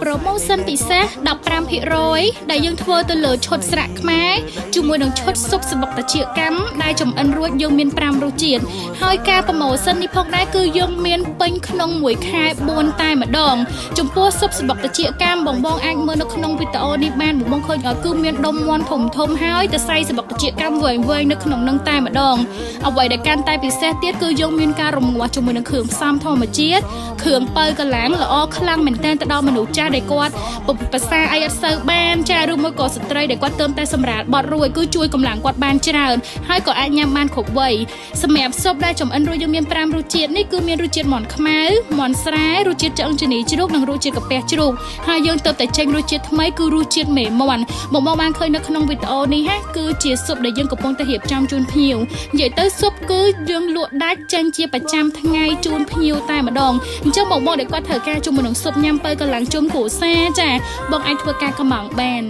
Promotion ពិសេស15%ដែលយើងធ្វើទៅលើឈុតស្រាក់ខ្មែរជាមួយនឹងឈុតស៊ុបសបុកតាជាកម្មដែលចំអិនរួចយើងមាន5រសជាតិហើយការ promotion នេះផងដែរគឺយើងមានពេញក្នុងមួយខែ4តែម្ដងចំពោះស៊ុបសបុកតាជាកម្មបងបងអាចមើលនៅក្នុងវីដេអូនេះបានបងបងឃើញអត់គឺមានដុំមាន់ធំធំហើយទៅសៃសបុកតាជាកម្មវែងវែងនៅក្នុងនឹងតែម្ដងអ្វីដែលកាន់តែពិសេសទៀតគឺយើងមានការរំងាស់ជាមួយនឹងគ្រឿងផ្សំធម្មជាតិគ្រឿងបើកលាំងល្អខ្លាំងមែនទែនទៅដល់មនុស្សចាស់ដែលគាត់ប្រសាអីអត់សូវបានចាឬមួយក៏ស្ត្រីដែលគាត់ទើមតែសម្រាលបត់រួចគឺជួយកម្លាំងគាត់បានច្រើនហើយក៏អាចញ៉ាំបានគ្រប់វ័យសម្រាប់ស៊ុបដែលចំអិនរួចយើងមាន5រសជាតិនេះគឺមានរសជាតិមាន់ខ្មៅមាន់ស្រែរសជាតិឆ្អឹងជំនីជ្រូកនិងរសជាតិកាពះជ្រូកហើយយើងទើបតែចេញរសជាតិថ្មីគឺរសជាតិមេមាន់បងបងបានឃើញនៅក្នុងវីដេអូនេះហាគឺជាស៊ុបដែលយើងកំពុងតែរៀបចំជូនភ្ញៀវនិយាយទៅស៊ុបគឺយើងលក់ដាច់ចេញជាប្រចាំថ្ងៃជូនភ្ញៀវតែម្ដងអញ្ចឹងបងបងដែលគាត់ត្រូវការជាមួយនឹងស៊ុបញ៉ាំបើកម្លាំងជុំគ្រួសារចាបងអាចធ្វើការកម្មង់បាន។